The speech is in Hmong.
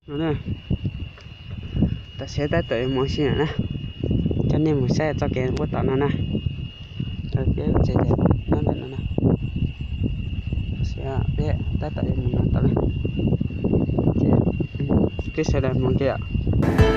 No na, tam sim tab tom yuav mus ua si lawm na, coj nej mus saib txoj kev ua tom no na. Peb tsev tias nyob ntawm no na, peb tab tom yuav mus no tom na, ces peb sawv daws mus kiag yom.